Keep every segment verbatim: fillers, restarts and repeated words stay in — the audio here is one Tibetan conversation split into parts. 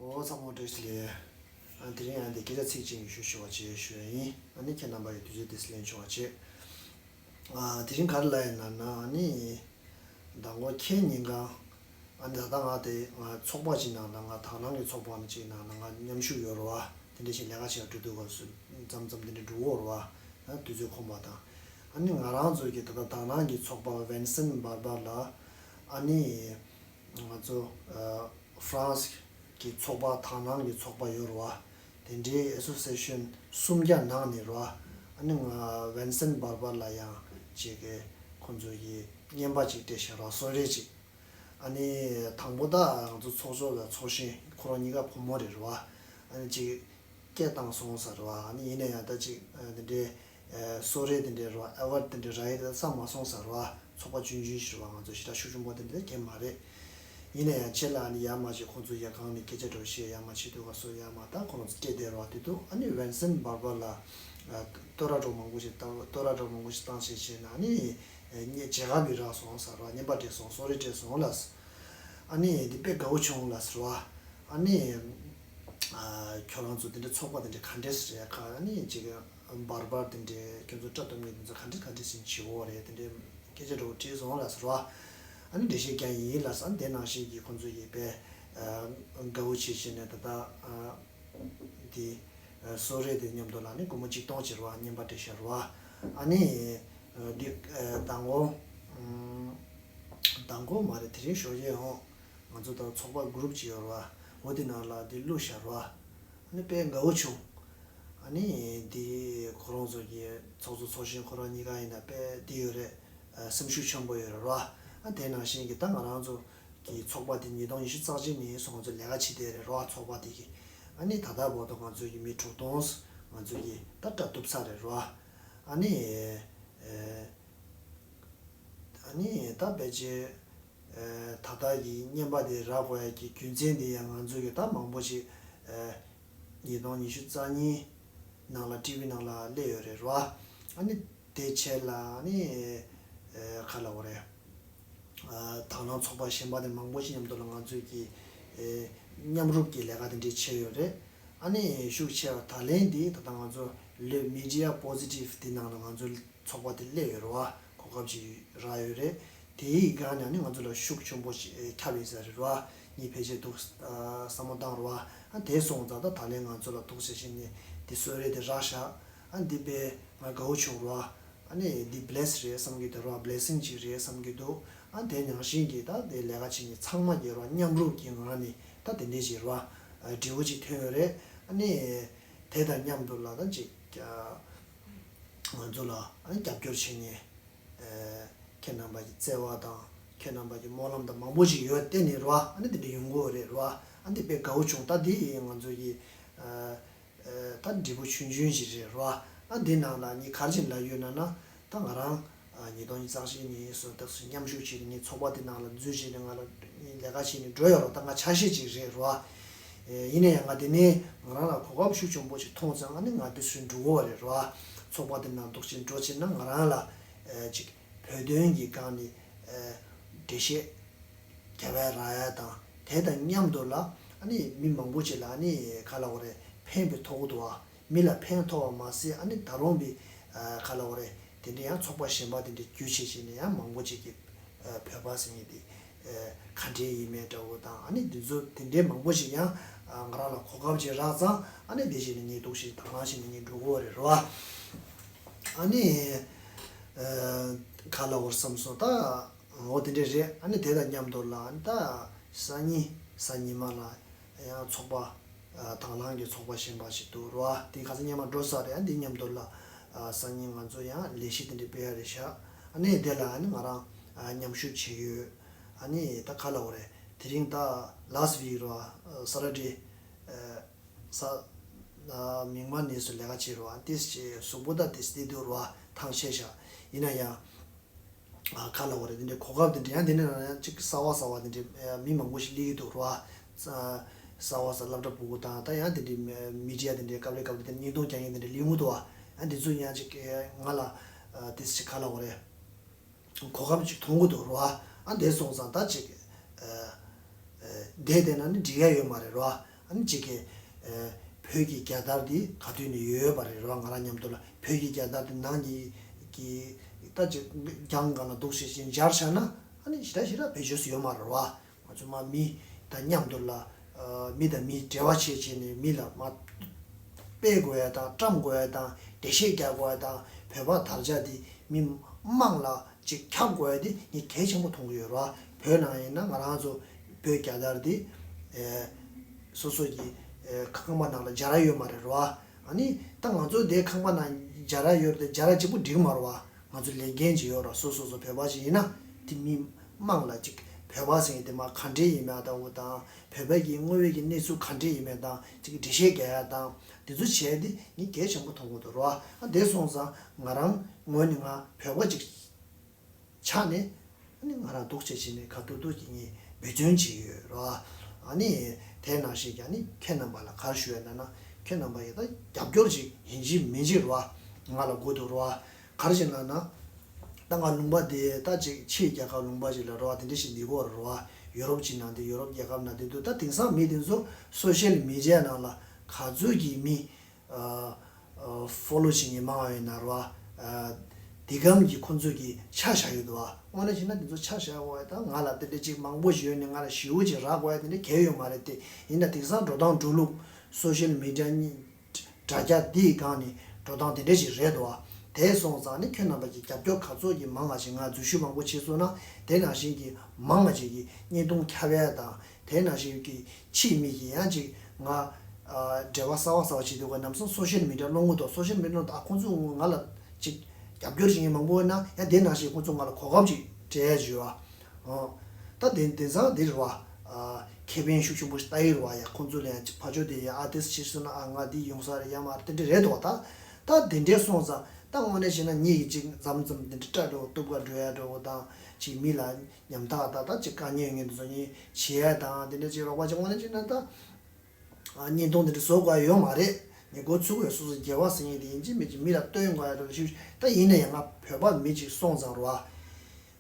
ཨོ་ཚང་མ་བཀྲ་ཤིས་བདེ་ལེགས། ཨ་དེ་རིང་ཡང་འདི་སྐད་ཆ་ཚིག་གཅིག་ཞུ་ཞུ་བ་བྱེད་ཞུ་ཡ་ཡིན། ཨ་ནི་ཁྱེད་རྣམ་པ་ཡི་དུས་ཚོད་དེ་ལེན་ཆོག་པ་བྱེད། ཨ་དེ་རིང་ག་རེ་ལབ་ཡིན་ན་ན་ཨ་ནི་མདང་དགོང་ཁྱེད་ཉིན་གང་ཨ་ནི་ད་ལྟ་ང་དེ་ང་ཚོགས་པ་ཅིག་ནང་ལ་ང་དང་བླངས་ཀྱི་ཚོགས་པ་ཅིག་ནང་ལ་ང་མཉམ་ཞུགས་ཡོད་རེད་བ། དེ་འདྲ་ཞིག་ལས་ཀ་བྱེད་འགྲོ་དུས་སྐབས་སུ་མཚམས་མཚམས་དེ་འདྲ་འགྲོ་གི་ཡོད་རེད་བ། ཨ་དུས་ཚོད་ཁོམ་པ་དང་། ཨ་ནི་ང་རང་ཚོ་གི་ད་ལྟ་དང་བླངས་ཀྱི་ཚོགས་པ་ཝན་སན་བར་བར་ལ་ཨ་ནི་ང་ཚོ་ཨ་ཧྥ་རན་སི་གི་ཚོགས་པ་དང་བླངས་ཀྱི་ཚོགས་པ་ཡོད་རེད་བ། དེ་འདྲའི་ཨེ་སོ་སི་ཨེ་ཤན་སུམ་བརྒྱ་ནང་ནས་རེད་བ། ཨ་ནི་ང་ཝན་སན་བར་བར་ལ་ཡང་ཅིག་གི་ཁོང་ཚོ་གི་རྔན་པ་ཅིག་སྤྲད་བཞག་རེད་བ། གསོལ་རས་ཅིག་ཨ་ནི་དང་པོ་ད་ང་ཚོ་ཚོགས་གཙོ་དང་ཚོགས་གཞོན་ཁོ་རང་གཉིས་ཀ་བུ་མོ་རེད་རེད་བ། ཨ་ནི་ཅིག་སྐད་བཏང་སོང་ཟེར་བ། ཨ་ནི་ཡིན་ན་ཡང་ད་ཅིག་ཨ་འདི་འདྲའི་ཨ་གསོལ་རས་འདི་འདྲའི་རེད་བ། ཨེ་ཝར་ཌི་འདི་འདྲའི་རག་ཡས་ད་བསམ་མ་སོང་ཟེར་བ། ཚོགས་པ་ཆུང་ཆུང་ཞིག་རེད་བ། ང་ཚོ་ཞེ་དྲག་ཤུགས་ཆེན་པོ་འདི་འདྲ་གང་ཡང་མ་རེད། ཡིན་ན་ཡང་ཁྱེད་ལ་ཨ་ནི་ཡར་མར་ཅིག་ཁོང་ཚོ་ཡར་སྒང་ནས་སྐད་ཆ་འདྲ་བོ་བཤད་ཡར་མར་བྱེད་དུས་སྐབས་སུ་ཡར་མར་ད་ཁོ་རང་ཚོ་སྤྲད་བསྡད་རེད་བ། དེ་དུས་ཨ་ནི་ཝན་སན་བར་བར་ལ་ཨ་བསྟོད་ར་འདྲ་བོ་མང་པོ་ཞིག་བཏང་། བསྟོད་ར་འདྲ་བོ་མང་པོ་ཞིག་བཏང་བྱས་བྱས་ནས་ཨ་ནི་ཨ་མཇལ་ཁ་མི་རག་སོང་ཟེར་བ། རྔན་པ་སྤྲད་སོང་། གསོལ་རས་སྤྲད་སོང་ལབ། ཨ་ནི་འདི་དཔེ་དགའ་བོ་བྱུང་ལབ་ཟེར་བ། ཨ་ནི་ཨ་ཁྱོད་རང་ཚོ་འདི་འདྲ་ཚོགས་པ་འདི་འདྲ་ག་འདྲས་རེད། ག་ཨ་ནི་ཅིག་བར་བར་འདི་འདྲ་ཁྱོད་ཚོ་སྐྲ་གཏུབ་མཁན་འདི་ཚོ་ག་འདྲས་ག་འདྲས་ཟིན་བྱེད་འོ་རེད། འདི་འདྲ་སྐད་ཆ་འདྲ་བོ་དྲིས་སོང་ལབ་ཟེར་བ། ཨ་ནི་འགྲེལ་བཤད་རྒྱག་ཡིན་ལབ་ཟེར། ཨ་ནི་དེ་ནང་བཞིན་གྱི་ཁོང་ཚོ་ཡིས་དཔེ་ཨ་དགའ་བོ་བྱས་བྱས་ནས་ད་ལྟ་ཨ། དེ་གསོལ་རས་དེ་མཉམ་དུ་ལ་ནི་སྒོར་མོ་ཆིག་སྟོང་ཅིག་རེད་བ། རྔན་པ་སྤྲད་བཞག་རེད་བ། ཨ་ནི་འདི་མདང་དགོང་མདང་དགོང་མ་རེད། དེ་རིང་ཞོགས་ཀས་ཡང་ང་ཚོ་དང་ཚོགས་པ་གུ་རུབ་ཅིག་ཡོད་རེད་བ། འོ་དེ་ནང་ལ་འདི་བླུགས་བཞག་རེད་བ། ཨ་ནི་དཔེ་དགའ་བོ་བྱུང་། ཨ་ནི་འདི་ཁོ་རང་ཚོ་གི་ཚོགས་གཙོ་ཚོགས་གཞོན་ཁོ་རང་གཉིས་ཀ་ཡིན་ན་དཔེ་འདི་ཡོད་རེད། སེམས་ཤུགས་ཆེན་པོ་ཡོད་རེད་བ། ཨ་དེ་ནང་བཞིན་གྱི་ད་ང་རང་ཚོ་གི་ཚོགས་པ་དེ་ཉིས་སྟོང་ཉི་ཤུ་རྩ་གཅིག་ནས་བཟུང་ང་ཚོ་ལས་ཀ་བྱེད་བསྡད་རེད་རོ། ཚོགས་པ་དེ་གི་ཨ་ནི་ད་ལྟ་བར་དུ་ང་ཚོ་གི་མི་དྲུག་སྟོང་ང་ཚོ་གི་ད་སྐྲ་གཏུབ་ཚར་རེད་རོ། ཨ་ནི་ཨ་ནི་ད་ཕལ་ཆེར་ད་ལྟ་གི་རྔན་པ་དེ་རག་དགོས་ཡ་གི་རྒྱུ་མཚན་དེ་ཡང་ང་ཚོ་གི་ད་མང་པོ་ཞིག་ཉིས་སྟོང་ཉི་ཤུ་རྩ་གཉིས་ནང་ལ་ཊི་ཝི་ནང་ལ་སླེབས་ཡོད་རེད་རོ། ཨ་ནི་དེ་བྱས་ལ་ཨ་ནི་ག་ལབ་དགོས་རེད། དང་བླངས་ཚོགས་པ་གཞན་པ་དེ་མང་པོ་ཞིག་མཉམ་དུ་ལ་ང་ཚོས་ཀྱི་མཉམ་རུབ་ཀྱི་ལས་ཀ་དེ་འདྲས་བྱས་ཡོད་རེད། ཨ་ནི་ཤུགས་ཆེ་བ་ད་ལན་འདི་ད་ལྟ་ང་ཚོ་ལོ་མི་ཌི་ཡ་པོ་སི་ཊིབ་འདི་ནང་ལ་ང་ཚོ་ཚོགས་པ་དེ་སླེབས་ཡོད་རེད་བ། གོ་སྐབས་ཅིག་རག་ཡོད་རེད། དེའི་སྒང་ནས་ནི་ང་ཚོ་ལ་ཤུགས་ཆེན་པོ་ཞིག་ཁྱབ་ཡོད་ས་རེད་བ། ངས་ཕལ་ཆེར་འདུག་བསམ་བློ་བཏང་རེད་བ། ཨ་དེ་སོང་ཙང་ད་ད་ལན་ང་ཚོ་ལ་འདུག་ཟེར་བཞིན་ནས་འདི་གསོལ་རས་དེ་རག་ཤག་ཨ་འདི་དཔེ་ང་དགའ་བོ་བྱུང་རོ། ཨ་ནི་འདི་བྷི་ལེ་སི་རེད་བསམ་གྱི་འདུག་རོ། བྷི་ལེ་སིང་ཅིག་རེད་བསམ་གྱི་འདུག་ཨ་དེ་ནང་བཞིན་གྱི་ད་དེ་ལས་ཀ་བྱེད་མཁན་ཚང་མ་གི་རོ་མཉམ་རུབ་ཀྱི་ངང་ནས་ད་དེ་འདྲས་ཅིག་རོ། འབྲས་བུ་ཅིག་ཐོན་ཡོད་རེད། ཨ་ནི་དེ་དང་མཉམ་དུ་ལ་ད་ཅིག་ང་ཚོ་ལ་ཨ་ནི་རྒྱབ་སྐྱོར་བྱེད་མཁན་ཁྱེད་རྣམ་པ་གི་བརྩེ་བ་དང་ཁྱེད་རྣམ་པ་གི་སྨོན་ལམ་དང་མང་པོ་ཞིག་ཡོད་བརྟེན་ནས་རོ། ཨ་ནི་དེ་འདྲ་ཡོང་གི་ཡོད་རེད་རོ། ཨ་འདི་དཔེ་དགའ་བོ་བྱུང་། ད་འདི་ང་ཚོ་གི་ད་འབྲས་བུ་ཆུང་ཆུང་ཞིག་རེད་རོ། ཨ་འདི་ནང་ལ་ངས་ག་རེ་བྱས་ནས་ལབ་ཡོད་ན་ན། ད་ང་རང་ཉིས་སྟོང་ཉི་ཤུ་རྩ་གཅིག་ནས་བཟུང་ད་མཉམ་ཞུགས་བྱས་ནས་ངས་ཚོགས་པ་འདི་ནང་ལ་འཛུལ་བྱས་ནས་ང་ལ་ངས་ལས་ཀ་བྱས་ནས་འགྲོ་ཡོད་རོ། ད་ང་ཆ་ཤས་ཅིག་རེད་རོ། ཡིན་ན་ཡང་ང་དེ་ནས་ང་རང་ལ་གོ་སྐབས་ཤུགས་ཆེན་པོ་ཞིག་མཐོང་ཙང་ཨ་ནི་ང་འདི་ཚོ་འགྲོ་གི་ཡོད་རེད་རོ། ཚོགས་པ་འདི་ནང་འདུག་བྱས་འགྲོ་བྱས་ན་ང་རང་ལ་ཅིག་བོད་དོན་གྱི་སྒང་ནས་འགྲེལ་བཤད་རྒྱབ་ཡ་རག་ཡ་དང་དེ་དང་མཉམ་དུ་ལ་ཨ་ནི་མི་མང་པོ་ཅིག་ལ་ཨ་ནི་ག་ལབ་དགོས་རེད། ཕན་པའི་ཐོགས་འདུག་བ། མི་ལ་ཕན་ཐོགས་པ་མ་ཟད་ཨ་ནི་ད་རུང་བི་ག་ལབ་དགོས་རེད། དེ་འདྲ་ཡང་ཚོགས་པ་གཞན་པ་དེ་འདྲ་བརྒྱུད་བྱས་བྱས་ནས་ཡང་མང་པོ་ཅིག་གིས་བོད་པ་ཟེར་མཁན་དེ་ག་འདྲས་ཡིན་མིན་འདྲ་བོ་དང་ཨ་ནི་འདི་ཚོ་དེ་འདྲའི་མང་པོ་ཞིག་ཡང་ང་རང་ལ་གོ་སྐབས་ཅིག་རག་ཙང་ཨ་ནི་དེ་བྱས་ནས་ངས་འདུག་བྱས་དང་བླངས་བྱས་ནས་ངས་འགྲོ་གི་ཡོད་རེད་རོ། ཨ་ནི་ག་ལབ་དགོས་རེད་བསམ་སོང་ད། འོ་དེ་འདྲས་རེད། ཨ་ནི་དེ་དང་མཉམ་དུ་ལ་ཨ་ནི་ད་སང་ཉིན་གཟའ་ཉི་མ་ལ་ཡང་ཚོགས་པ་དང་བླངས་ཀྱི་ཚོགས་པ་གཞན་པ་ཞིག་འདུག་རོ། དེ་ཁ་སང་སྔོན་མ་འགྲོ་ཚར་རེད། ཨ་འདི་མཉམ་དུ་ལ་གཟའ་ཉིན་ང་ཚོ་ཡང་ལས་གཞི་དེ་འདྲས་སྤེལ་ཡ་རེད་ཤག་ཨ་ནི་དེ་ལ་ཨ་ནི་ང་རང་མཉམ་ཞུགས་བྱེད་ཀྱི་ཡོད། ཨ་ནི་ད་ག་ལབ་དགོས་རེད། དེ་རིང་ད་ལཱ་སི་ཊི་ཝིག་རོ། ས་ཊར་ཌེ། ས་མིག་དམར་ནས་སུ་ལས་ཀ་བྱེད་རོ། ཨ་ཏིས་ཅེ་གཟུགས་པོ་ད་ཏིས་བདེ་འདུག་རོ། ཐང་ཆད་ཤག་ཡིན་ན་ཡང་། ཨ་ག་ལབ་དགོས་རེད། དེ་འདྲའི་གོ་སྐབས་དེ་འདྲ་ཡང་དེ་འདྲ་ནང་ཡང་གཅིག་གསར་བ་གསར་བ་དེ་འདྲའི་མི་མང་པོ་ཞིག་སླེབས་ཀྱི་འདུག་རོ། གསར་བ་གསར་སློབ་གྲྭ་ཕྲུ་གུ་དང་ད་ཡང་དེ་འདྲའི་མི་ཌི་ཡ་དེ་འདྲའི་སྐབས་རེ་སྐབས་རེ་དེ་སྙིང་སྟོབས་རྒྱག་མཁན་དེ་འདྲ་སླེབས་ཀྱི་འདུག་ཨ་འདི་ཚོ་ཡང་གཅིག་ང་ལ་དེ་ཅིག་ག་ལབ་དགོས་རེད། གོ་སྐབས་ཅིག་མཐོང་གི་འདུག་རོ། ཨ་འདི་སོང་ཙང་ད་ཅིག་བསྡད་བསྡད་ན་ནི་འགྲིག་ཡ་ཡོད་མ་རེད་རོ། ཨ་ ཨ་ནི་གཅིག་གི་ཨ་བོད་ཀྱི་རྒྱལ་དར་འདི་ག་དུས་ནས་ཡོད་ཡོད་པ་རེད་རོ། ང་རང་མཉམ་དུ་ལ་བོད་ཀྱི་རྒྱལ་དར་འདི་ནང་གི་གི་ད་ཅིག་གྱང་སྒང་ལ་འདུག་བྱས་ཤིང་སྦྱར་བཞག་ན་ཨ་ནི་ཞེ་དྲག་ཞེ་དྲག་བེད་སྤྱོད་སུ་ཡོད་མ་རེད་རོ། ང་ཚོ་མ་མི་དང་མཉམ་དུ་ལ་ཨ་མི་དང་མི་འབྲེལ་བ་བྱེད་བྱས་ནས་མི་ལ་མ་སྤེལ་དགོས་ཡ་དང་བཀྲམ་དགོས་ཡ་དང་འགྲེལ་བཤད་རྒྱག་དགོས་ཡ་དང་བོད་པ་དར་ཆ་འདི་མི་དམངས་ལ་ཅིག་ཁྱབ་དགོས་ཡ་འདི་ངས་གལ་ཆེན་པོ་མཐོང་གི་ཡོད་རོ། བོད་ནང་ཡིན་ན་ང་རང་ཚོ་བོད་རྒྱལ་དར་འདི་ཨེ་སོ་སོ་གི་ཨེ་ཁང་པ་ནང་ལ་སྦྱར་ཡ་ཡོད་མ་རེད་རོ། ཨ་ནི་ད་ང་ཚོ་དེ་ཁང་པ་ནང་སྦྱར་ཡ་ཡོད་རེད་དེ་སྦྱར་ཡ་གཅིག་པུ་འགྲིག་མ་རེད་བ། ང་ཚོ་ལས་འགན་ཅིག་ཡོད་ར། སོ་སོ་སོ་བོད་པ་ཞིག་ཡིན་ན་དེ་མི་དམངས་ལ་ཅིག་བོད་པ་ཟེར་མཁན་དེ་མ་ག་འདྲས་ཡིན་མིན་ད་འོ་དང་བོད་པ་གི་དངོས་ཡོད་ཀྱི་གནས་ཚུལ་ག་འདྲས་ཡིན་མིན་དང་ཅིག་འགྲེལ་བཤད་རྒྱག་ཡ་དང་དེ་ཚོ་བྱས་ཏེ་ངས་གལ་ཆེན་པོ་མཐོང་གི་འདུག་ར། ཨ་དེ་སོང་ཙང་ང་རང་ངོས་ནས་ང་བོད་པ་ཅིག་ཆགས་ནས་ཨ་ནི་ང་རང་འདུག་བྱས་བྱས་ནས་ག་ཐུབ་ཐུབ་ཀྱིས་ངས་འབད་བརྩོན་བྱས་ཡོད་ར། ཨ་ནི་དེ་ནང་བཞིན་གྱི་ཨ་ནི་ཁྱེད་རྣམ་པ་ལ་ག་རེ་ཞུ་ཡ་ན་ན་ཁྱེད་རྣམ་པ་ཡིས་ད་རྒྱབ་སྐྱོར་ཅིག་ཡིན་གཅིག་མིན་གཅིག་ར་ང་ལ་དགོས་འདུག་ར། ག་རེ་བྱས་ན་ན། ད་ང་ལུང་པ་དེ་ད་ཅིག་ཕྱིའི་རྒྱལ་ཁབ་ལུང་པ་ཅིག་ལ་རོ་དེ་འདྲ་ཞིག་འདི་གོ་རོ། ཡུ་རོབ་ཅིག་ནང་དེ་ཡུ་རོབ་རྒྱལ་ཁབ་ནང་དེ་འདུག་ད་དེང་སང་མི་དེ་ཚོ་སོ་ཤལ་མི་ཌི་ཡ་ནང་ལ་ག་ཚོད་ཀྱི་མི་ཨ་ཨ་ཕོ་ལོ་བྱེད་མཁན་མང་བ་ཡོད་ན་རོ། ཨ་དེ་གམ་གྱི་ཁོང་ཚོ་གི་ཆ་བཞག་ཡོད་འདུག་བ། དངོས་གནས་བྱས་ན་དེ་ཚོ་ཆ་བཞག་པ་ད་ང་ལ་དེ་འདྲ་ཅིག་མང་པོ་ཞིག་ཡོད་ནས་ང་ལ་ཞེ་པོ་ཅིག་རག་དགོས་ཡ་དེ་འདྲ་གལ་ཡོད་མ་རེད་དེ། ཡིན་ན་དེང་སང་འགྲོ་སྟངས་འགྲོ་ལུགས་སོ་ཤལ་མི་ཌི་ཡ་གཉིས་དྲ་རྒྱ་འདིའི་སྒང་ནས་འགྲོ་སྟངས་དེ་འདྲ་ཞིག་རེད་འདུག་བ། དེ་སོང་ཙང་ནི་ཁྱོད་རྣམ་པ་གི་རྒྱབ་སྐྱོར་ག་ཚོད་ཀྱི་མང་བ་ཞིག་ང་འཛུལ་ཞུགས་མང་པོ་བྱས་སོང་ན་དེ་ནང་བཞིན་གྱི་མང་བ་ཞིག་གི་བརྙན་ཐུང་ཁྱབ་ཡ་དང་དེ་ནང་བཞིན་གྱི་ཕྱིའི་མི་གི་ཡང་ཅིག་ང་ཨ་འབྲེལ་བ་གསར་བ་གསར་བ་བྱེད་དུས་ཀ་ནམ་སང་སོ་ཤལ་མི་ཌི་ཡ་སློང་གི་འདུག་སོ་ཤལ་མི་ཌི་ཡ་སློང་དུས་ཨ་ཁོང་ཚོས་ང་ལ་ཅིག་རྒྱབ་སྐྱོར་བྱེད་མཁན་མང་པོ་ཡོད་ན་ཡང་དེ་ནང་བཞིན་ཁོང་ཚོས་ང་ལ་གོ་སྐབས་ཅིག་སྤྲད་ཡ་ཅིག་ཡོད་བ། ཨོ། ད་དེ་དེང་སང་འདི་རེད་བ། ཨ་ཁེ་ཕན་ཤུགས་ཆེན་པོ་ཞིག་ལྟ་ཡི་རེད་བ། ཡ་ཁོང་ཚོ་ལ་ཡང་ཕར་ཕྱོགས་དེ་ཡ་ཨ་ཏིས་ཕྱིར་སོང་ན་ཨ་ང་འདི་ཡོང་ས་རེད་ཡ་མ་རེད་དེ་འདྲ་རེད་དོ། ད་ད་དེ་འདྲས་སོང་ཙང་ད་དངོས་གནས་བྱས་ན་ངེད་ཀྱི་ཅིག་མཚམས་མཚམས་དེ་འདྲ་སྐྲ་འགྲོ་གཏུབ་ག་འགྲོ་ཡ་འགྲོ་དང་ཅིག་མི་ལ་ཉམ་ཐག་ད་ད་ཅིག་དཀའ་ངལ་ཡོད་མཁན་དེ་ཚོ་ངས་བྱེད་ཡ་དང་དེ་འདྲ་ཅིག་རོགས་པ་ཅིག་དངོས་གནས་བྱས་ན་ད། ཨ་བརྙན་ཐུང་དེ་འདྲ་བཟོ་དགོས་ཡ་ཡོད་མ་རེད། ངས་འགོ་ཚུགས་པའི་སོ་སོ་དགེ་བ་ཟེར་མཁན་དེ་ཡིན་གཅིག་མིན་གཅིག་མི་ལ་སྟོན་དགོས་ཡ་འགྲོ་ཞིག་ད་ཡིན་ན་ཡང་ང་བོད་པ་མི་གཅིག་སོང་ཙང་རོ།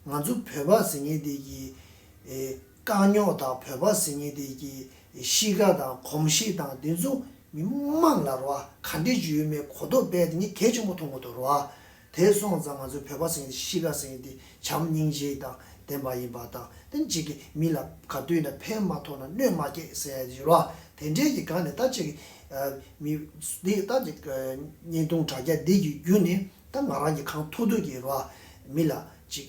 ང་ཚོ་བོད་པ་ཟེར་མཁན་དེ་གི་ཨེ་དཀའ་རྙོག་དང་བོད་པ་ཟེར་མཁན་དེ་གི་གཤིས་ཀ་དང་གོམས་གཤིས་དང་དེ་ཚོ་མི་མང་ལ་རོ་ག་འདྲས་ཅིག་ཡོད་མེད་གོ་རྟོགས་སྤེལ་དེ་ངས་གལ་ཆེན་པོ་མཐོང་གི་འདུག་རོ། དེ་སོང་ཙང་ང་ཚོའི་བོད་པ་ཟེར་མཁན་དེ་གཤིས་ཀ་ཟེར་མཁན་དེ་བྱམས་སྙིང་རྗེ་དང་ལྡན་པ་ཡིན་པ་དང་དེ་གཅིག་གིས་མི་ལ་ག་དུས་ན་ཕན་མ་ཐོགས་ན་གནོད་མ་སྐྱེལ་ཟེར་ཡ་ཅིག་རོ། དེ་འདྲས་ཀྱི་སྒང་ནས་ད་ཅིག་ཨ་མི་འདི་ད་ཅིག་ཨ་བརྙན་ཐུང་དྲ་རྒྱ་འདི་གི་བརྒྱུད་ནས་ད་ང་རང་གི་གང་ཐུབ་ཐུབ་ཀྱིས་རོ་མི་ལ་ཅིག་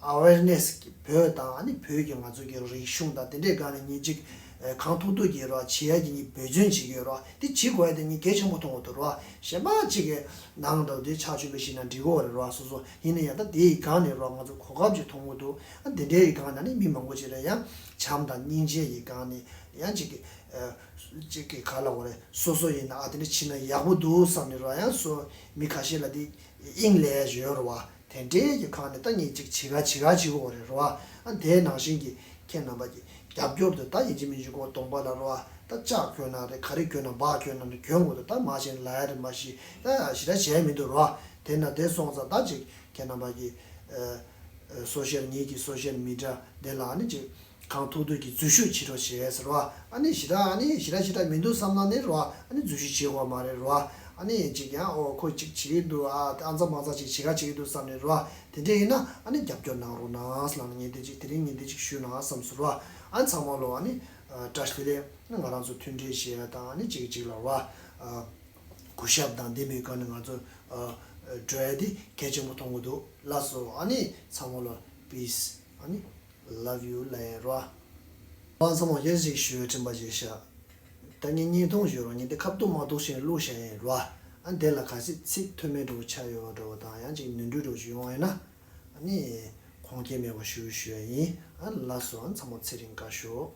ཨ་ཝེར་ནེ་སི་བོད་དང་ཨ་ནི་བོད་ཀྱི་ང་ཚོ་གི་རིག་གཞུང་དང་དེ་འདྲས་སྒང་ནས་ངས་ཅིག་ཨ་གང་ཐུབ་ཐུབ་ཀྱིས་རོ་བྱེད་ཡ་གི་ངས་འབད་བརྩོན་བྱེད་ཀྱི་ཡོད་རོ། དེ་བྱེད་དགོས་ཡ་དེ་ངས་གལ་ཆེན་པོ་མཐོང་གི་འདུག་རོ། གཞན་པ་ཅིག་གི་ནང་དུ་དེ་ཆགས་ཆོས་པའི་ཞིག་ན་འགྲིག་གོ་རེད་རོ་སོ་སོ། ཡིན་ན་ཡང་ད་དེའི་སྒང་ནས་རོ་ང་ཚོ་གོ་སྐབས་ཅིག་མཐོང་གི་འདུག་ཨ་དེ་འདྲའི་སྒང་ན་ནི་མི་མང་པོ་ཅིག་ལ་ཡང་བྱམས་དང་སྙིང་རྗེ་ཡི་སྒང་ནས་ཡང་ཅིག་གི་ཨ་ཅིག་གི་ག་ལ་བ་རེད་སོ་སོ་ཡིན་ན་ཨ་དེ་འདྲ་བྱེད་ན་ཡག་པོ་འདུག་བསམ་ནས་རོ་ཡང་སོ་མི་ཁ་ཤས་ལ་དེ་དབྱིངས་ལས་ཡོད་རོ་བ། དེ་འདྲའི་གི་ཁ་ནས་ད་ངས་ཅིག་བྱེད་ག་བྱེད་ག་བྱེད་དགོས་རེད་རོ། ཨ་དེ་ནང་བཞིན་གྱི་ཁྱེད་རྣམ་པ་གི་རྒྱབ་སྐྱོར་དུ་ད་ཡིན་གཅིག་མིན་གཅིག་གོ་གདོང་པ་ལ་རོ། ད་ལྕགས་གྱོན་ན་རེད་ག་རེ་གྱོན་ན་འབག་གྱོན་ན་རེད་གྱོན་དགོས་འདུག་ད་མ་བྱས་ན་ལ་ཡ་རེད་མ་གཞི་ད་ཞེ་དྲག་བྱས་མི་འདུག་རོ། དེ་ན་དེ་སོང་ཙང་ད་ཅིག་ཁྱེད་རྣམ་པ་གི་ཨ་ཨ་སོ་ཤལ་ངེད་ཀྱི་སོ་ཤལ་མི་ཌི་ཡ་དེ་ལ་ཨ་ནི་ཅིག་གང་ཐུབ་ཐུབ་ཀྱིས་འཛུལ་ཞུགས་བྱེད་རོགས་བྱེད་ཟེར་བ། ཨ་ནི་ཞེ་དྲག་ཨ་ནི་ཞེ་དྲག་ཞེ་དྲག་མི་འདུག་བསམ་ན་ནི་རོ། ཨ་ནི་འཛུལ་ཞུགས་བྱེད་དགོས་མ་རེད་རོ། ཨ་ནི་ཅིག་ཡང་ཨོ་ཁོ་ཅིག་བྱེད་ཀྱི་འདུག་ཨ་ཨ་ཙམ་མ་ཙམ་ཅིག་བྱེད་ག་བྱེད་ཀྱི་འདུག་བསམ་ནས་རོ། དེ་འདྲ་ཡིན་ན་ཨ་ནི་རྒྱབ་སྐྱོར་གནང་རོགས་གནང་ཟེར་ལབ་ནས་ངས་དེ་ཅིག་དེ་རིང་ངས་དེ་ཅིག་ཞུས་ན་བསམ་སོང་རོ། ཨ་ནི་ཚང་མ་ལོ་ཨ་ནི་བཀྲ་ཤིས་བདེ་ལེགས། ང་རང་ཚོ་མཐུན་སྒྲིལ་བྱེད་ཡ་དང་ཨ་ནི་གཅིག་གིས་གཅིག་ལ་རོ། ཨ་གུས་ཞབས་དང་ལྡན་པའི་སྒང་ནས་ང་ཚོ་ཨ་འགྲོ་ཡ་དེ་གལ་ཆེན་པོ་མཐོང་གི་འདུག་ལགས་སོ། ཨ་ནི་ཚང་མ་ལོ་པིས་ཨ་ནི། Love you ལབ་ཡིན་རོ། ཨ་ཚང་མ་ཡེ་ཞིག་ཞུ་དྲན་པ་བྱེད་ཤག་ད་ངས་བརྙན་ཐུང་ཞུ་རོགས་ངས་འདི་ཁ་ཐུག་མ་གཏོགས་ཤིང་བླུགས་བཞག་ཡིན་རོ། ཨ་འདི་ལ་ག་ཚིག་ཚིག་མཐུན་མེད་འགྲོ་ཆགས་ཡོད་འགྲོ་དང་ཡང་ཅིག་ནོར་འཁྲུལ་འགྲོ་ཞིག་ཡོང་ཡིན་ན་ཨ་ནི་ཁུངས་སྐྱེལ་མེད་པ་ཞུ་ཞུ་ཡ་ཡིན། ཨ་ལགས་སོ། ཨ་ཚང་མ་ཚེ་རིང་དགའ་ཤོག